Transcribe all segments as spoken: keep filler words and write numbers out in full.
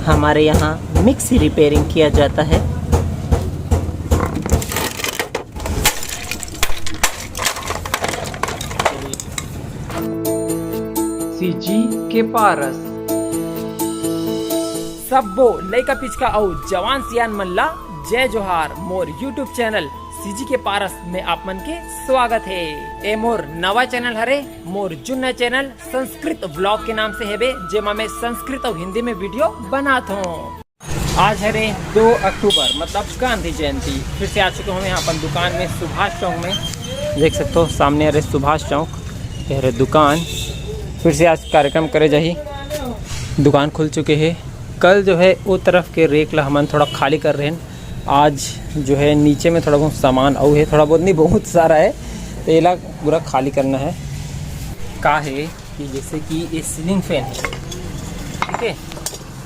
हमारे यहाँ mixie repairing किया जाता है। सीजी के पारस। सब्बो लइका पिचका अउ जवान सियान मन ला जय जोहार। मोर YouTube चैनल सीजी के पारस में आप मन के स्वागत हे। ए मोर नवा चैनल हरे, मोर जुन्ना चैनल संस्कृत व्लॉग के नाम से हेबे, जेमा मैं संस्कृत अउ हिंदी में वीडियो बनात हूँ। आज हरे दो अक्टूबर, मतलब गांधी जयंती। फिर से आ चुके हूँ यहाँ अपन दुकान में, सुभाष चौक में। देख सकते हो सामने हरे सुभाष चौक, ये हरे दुकान। फिर से आज कार्यक्रम करे जाही, दुकान खुल चुके हे। कल जो है वो तरफ के रेक ला हमन थोड़ा खाली कर रहे हैं। आज जो है नीचे में थोड़ा बहुत सामान अउ है, थोड़ा बहुत नहीं, बहुत सारा है, तो एला पूरा खाली करना है। का है कि जैसे कि ये सीलिंग फैन है, ठीक है,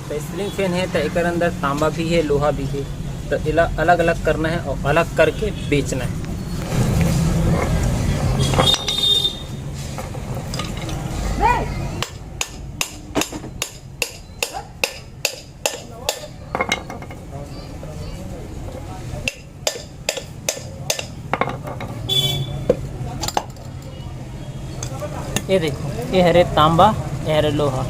तो सीलिंग फैन है तो एकर अंदर तांबा भी है, लोहा भी है, तो एला अलग अलग करना है और अलग करके बेचना है। ये देखो, ये हरे तांबा, ये हरे लोहा,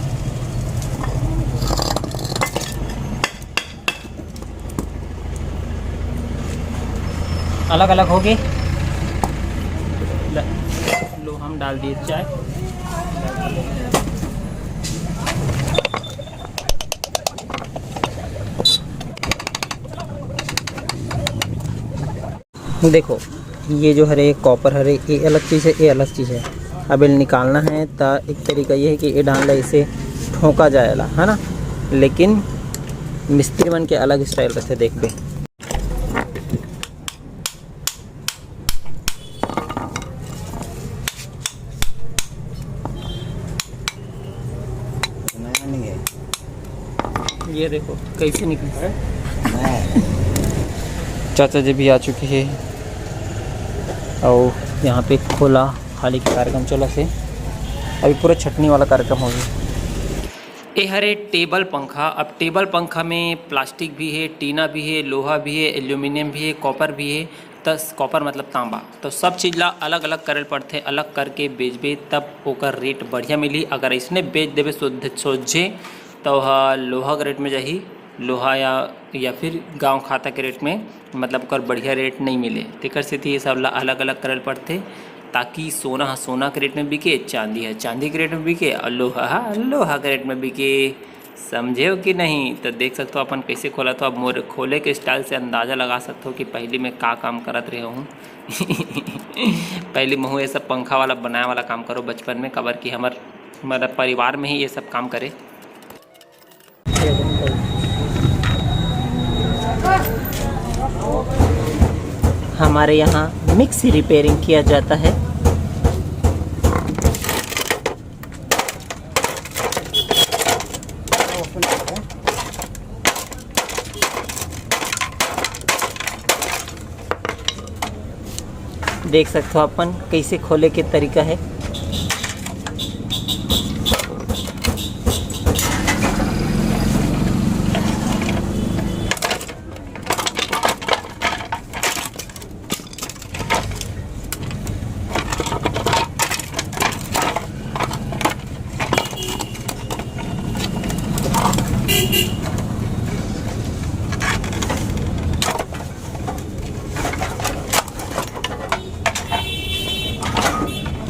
अलग अलग हो गए। ल-, लो हम डाल दिए चाय। देखो, ये जो हरे कॉपर हरे, ये अलग चीज़ है, ये अलग चीज़ है। अब इल निकालना है त एक तरीका ये है कि ये डांड ला ऐसे ठोंका जाएला, है ना, लेकिन मिस्त्री मन के अलग स्टाइल रहते, देखबे। नया नहीं है। ये देखो कैसे निकली। चाचा जी भी आ चुके हैं और यहाँ पे खोला खाली के कार्यक्रम चला से, अभी पूरा छटनी वाला कार्यक्रम हो गया। ए हरे टेबल पंखा। अब टेबल पंखा में प्लास्टिक भी है, टीना भी है, लोहा भी है, एल्यूमिनियम भी है, कॉपर भी है। त कॉपर मतलब तांबा। तो सब चीज ला अलग अलग करे पड़थे, अलग करके बेचबे तब ओकर रेट बढ़िया मिलही। अगर इसने बेच देबे सोझे, तो वह लोहा के रेट में जाही, लोहा या, या फिर गांव खाता के रेट में, मतलब ओकर बढ़िया रेट नहीं मिले। तेकर सेती ये सब ला अलग अलग करे पड़थे, ताकि सोना ह सोना के रेट में बिके, चांदी ह चांदी के रेट में बिके और लोहा ह लोहा के रेट में बिके। समझेव कि नहीं? तो देख सकते हो अपन कैसे खोला। तो अब मोर खोले के स्टाइल से अंदाजा लगा सकते हो कि पहली मैं का काम करत रहे हूँ। पहली महू ये सब पंखा वाला बनाए वाला काम करो बचपन में, काबर कि हमर, मतलब परिवार में ही ये सब काम करे। हमारे यहाँ मिक्सी रिपेयरिंग किया जाता है। देख सकते हो अपन कैसे खोले के तरीका है।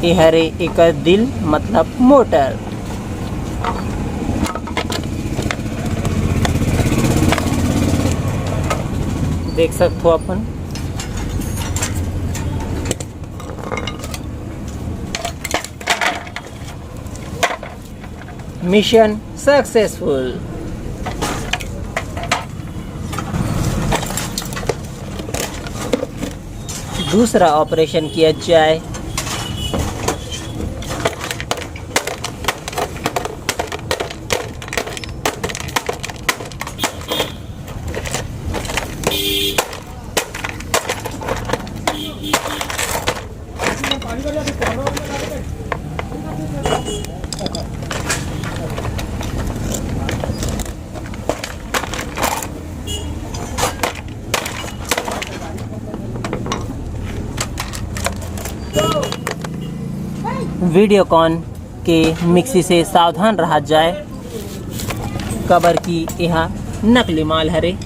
ए हरे एकर दिल, मतलब मोटर। देख सकथो अपन। Mission successful. दूसरा ऑपरेशन किया जाए। वीडियोकॉन के मिक्सी से सावधान रहा जाए, काबर कि एहा नकली माल हरे।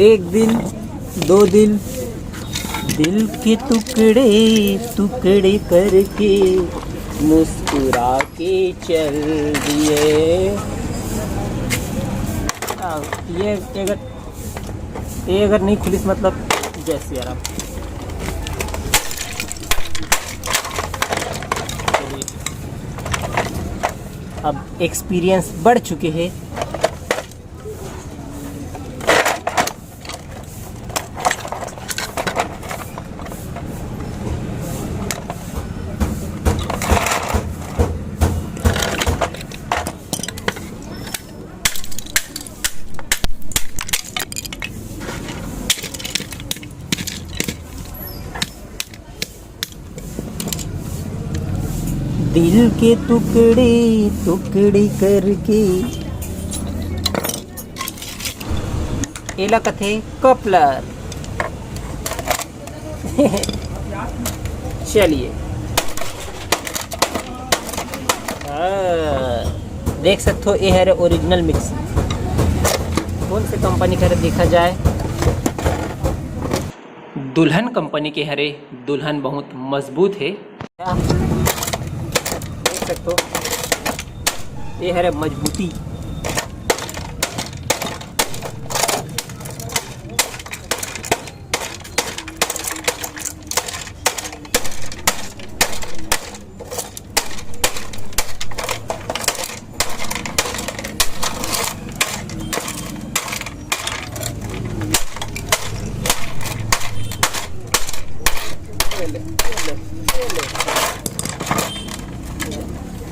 एक दिन, दो दिन, दिल के टुकड़े टुकड़े करके मुस्कुरा के चल दिए। आ, ये अगर, ये अगर नहीं खुलिस, मतलब, जय सिया राम। चलिए, अब एक्सपीरियंस बढ़ चुके हैं। दिल के टुकड़े टुकड़े करके, एला कथे कपलर। चलिए, हाँ, देख सकते हो, ये हरे ओरिजिनल मिक्सी। कौन से कंपनी का हरे देखा जाए? दुल्हन कंपनी के हरे। दुल्हन बहुत मजबूत है। देख सकते हो, ये हरे मजबूती।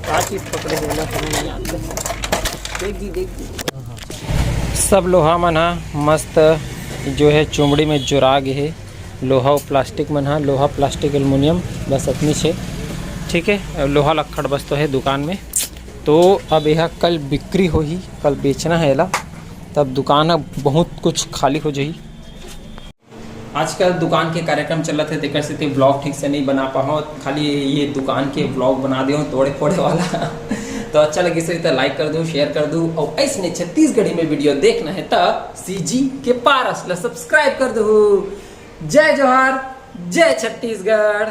का चीज पकड़े हे, ओला समझ नहीं आते। देख दी, देख दी। सब लोहा मन ह मस्त जो है चुमड़ी में जोरा गे हे। लोहा अउ प्लास्टिक मन ह, लोहा, प्लास्टिक, एल्युमिनियम, बस अतनी छे। ठीक है, लोहा लक्खड़ बस तो है दुकान में। तो अब यह कल बिक्री होही, कल बेचना है एला, तब दुकान अब बहुत कुछ खाली हो जाही। आजकल दुकान के कार्यक्रम चलत है, तेकर सेती ब्लॉग ठीक से नहीं बना पाहूँ, खाली ये दुकान के ब्लॉग बना दे तोड़े फोड़े वाला। तो अच्छा लगिस होही तो लाइक कर दू, शेयर कर दू, और ऐसने छत्तीसगढ़ी में वीडियो देखना है तो सीजी के पारस ला सब्सक्राइब कर दू। जय जोहार, जय छत्तीसगढ़।